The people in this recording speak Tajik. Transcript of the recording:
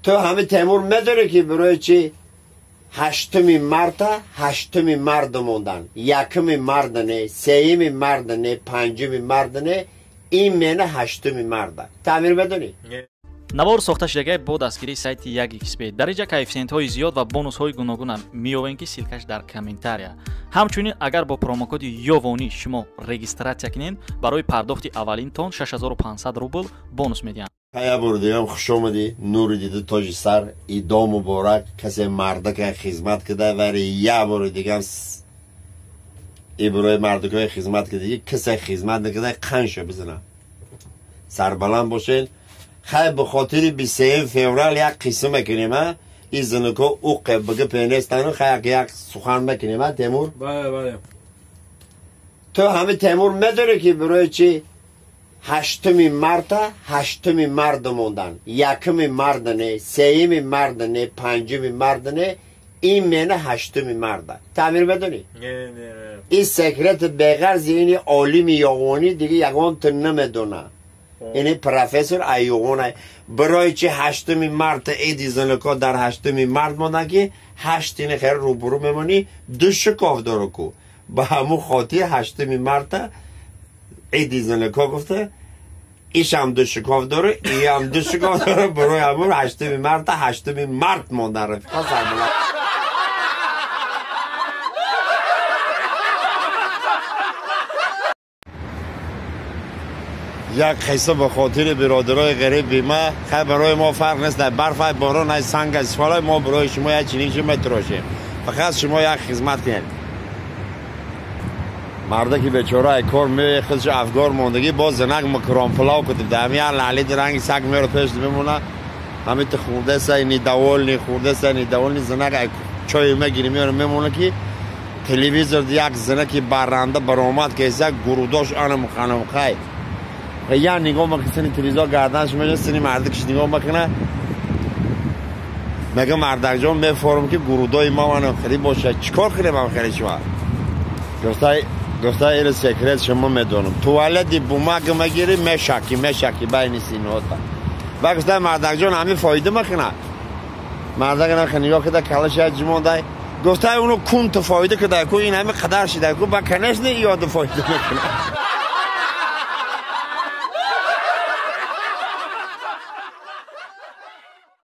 Ту ҳами Темур медонӣ ки барои чи 8 марта 8 март мондан, 1 март не, 3 март не, 5 март не, именно 8 марта. Тамир медонӣ? Навор сохта шудагай бо дастгирии сайти 1xb. Дар инҷа коэффисиентҳои зиёд ва бонусҳои гуногуна меёвем, ки ссылкаш дар комментария. Ҳамчунин агар бо промокоди Ёвонӣ шумо регистратсия кунед, барои пардохти аввалинтон 6500 рубл бонус медиҳанд. Ҳая бурдиам, хуш омадӣ, нури дида тоҷи сар, идо муборак, касе мардака хизмат кида, вари я бори дигам и барои мардакои хизмат кидаги касе хизмат накида қанша бизана. Сарбаланд бошед. Хай ба хотири 23 феврал як қисм мекунем, а? И зинако уқе биги пенестану хай як сухан мекунем, а, Темур? Бале, бале. Ту ҳами Темур медонӣ ки барои чи 8 марта 8 март мондан, 1 март не, 3 март не, 5 март не, именно 8 марта. Тамир медонӣ? Не, не. И секрет беғарзи ини олими ёғонӣ диги ягон ту намедона. Ини профессор Айюғона. Барои чи 8 марта иди зинако дар 8 март мондан, ки 8 ини хел рӯбурӯ мемонӣ, ду шикоф дору ку. Ба ҳамун хотир 8 марта иди зинако гуфта, ишам ду шикоф дору, иам ду шикоф дору, барои ҳамун 8 марта 8 март мондан, рафиқо сарбаланд. Як қисса ба хотири бародарои ғариби ма, хай барои мо фарқ нест, барф ай борон ай санг ай сифолай, мо барои шумо як чунин чи метарошем. Фақат шумо як хизмат кунед. Мардаки бечора ай кор меояд, худаш афгор мондагӣ, боз занак макрон палав кудим. Дар ҳамин як лаълиди ранги саг меёрад пеш мемона. Ҳамин ту хурдеса, недовольный, хурдеса, недовольный, занак ай чой мегири меёрад мемона ки телевизор як занаки барранда баромад кеса гурудош ана муханамхай. Я нигоҳ мекунӣ сини телевизор гарданаш меҷа, сини мардакиш нигоҳ мекуна. Мега мардакҷон мефорум ки гурудои ма манам хеле бошад. Чикор кунем ам хеле шума? Гуфта ира секрет шумо медонам. Туалети бумаг мегири, мешаки, мешаки байни синота. Ба гуфта мардакҷон ҳамин фоида мекуна. Мардак нахе нигоҳ кида калаш як ҷимондай. Гуфта уно кун ту фоида кида ку ин ҳамин қадар шида ку ба конечно иёду фоида мекуна.